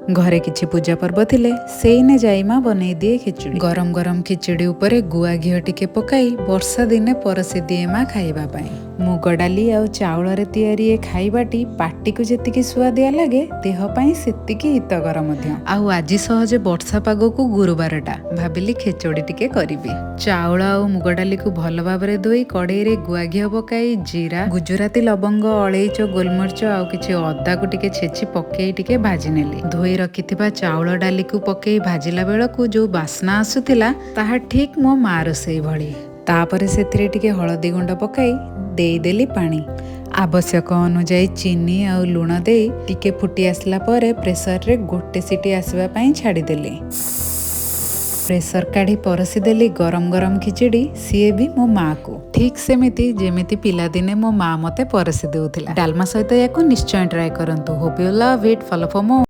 ଘରେ କିଛି ପୂଜା ପର୍ବ ଥିଲେ ସେଇନେ ଯାଇ ମା ବନେଇ ଦିଏ ଖିଚୁଡ଼ି। ଗରମ ଗରମ ଖିଚୁଡ଼ି ଉପରେ ଗୁଆ ଘିଅ ଟିକେ ପକାଇ ବର୍ଷା ଦିନେ ପରସି ଦିଏ ମା ଖାଇବା ପାଇଁ। ମୁଗ ଡାଲି ଆଉ ଚାଉଳରେ ତିଆରି ଏ ଖାଇବାଟି ପାଟିକୁ ଯେତିକି ସୁଆଦିଆ ଲାଗେ, ଦେହ ପାଇଁ ସେତିକି ହିତକର ମଧ୍ୟ। ଆଉ ଆଜି ସହଜେ ବର୍ଷା ପାଗକୁ ଗୁରୁବାରଟା, ଭାବିଲି ଖେଚୁଡ଼ି ଟିକେ କରିବି। ଚାଉଳ ଆଉ ମୁଗ ଡାଲିକୁ ଭଲ ଭାବରେ ଧୋଇ କଡ଼େଇରେ ଗୁଆ ଘିଅ ପକାଇ ଜିରା, ଗୁଜୁରାତି, ଲବଙ୍ଗ, ଅଳେଇଚ, ଗୋଲମରିଚ ଆଉ କିଛି ଅଦାକୁ ଟିକେ ଛେଚି ପକେଇ ଟିକେ ଭାଜି ନେଲି। ଧୋଇ ରଖିଥିବା ଚାଉଳ ଡାଲିକୁ ପକେଇ ଭାଜିଲା ବେଳକୁ ଯୋଉ ବାସ୍ନା ଆସୁଥିଲା, ତାହା ଠିକ୍ ମୋ ମା ରୋଷେଇ ଭଳି। ତାପରେ ସେଥିରେ ଟିକେ ହଳଦୀ ଗୁଣ୍ଡ ପକାଇ ଦେଇଦେଲି ପାଣି। ଆବଶ୍ୟକ ଅନୁଯାୟୀ ଚିନି ଆଉ ଲୁଣ ଦେଇ ଟିକେ ଫୁଟି ଆସିଲା ପରେ ପ୍ରେସରରେ ଗୋଟେ ସିଟି ଆସିବା ପାଇଁ ଛାଡ଼ିଦେଲି। ପ୍ରେସର କାଢ଼ି ପରସିଦେଲି ଗରମ ଗରମ ଖିଚିଡ଼ି, ସିଏ ବି ମୋ ମାଆକୁ ଠିକ୍ ସେମିତି ଯେମିତି ପିଲାଦିନେ ମୋ ମା ମୋତେ ପରସି ଦେଉଥିଲା। ଡାଲମା ସହିତ ୟାକୁ ନିଶ୍ଚୟ ଟ୍ରାଏ କରନ୍ତୁ। Hope you love it. Follow for more.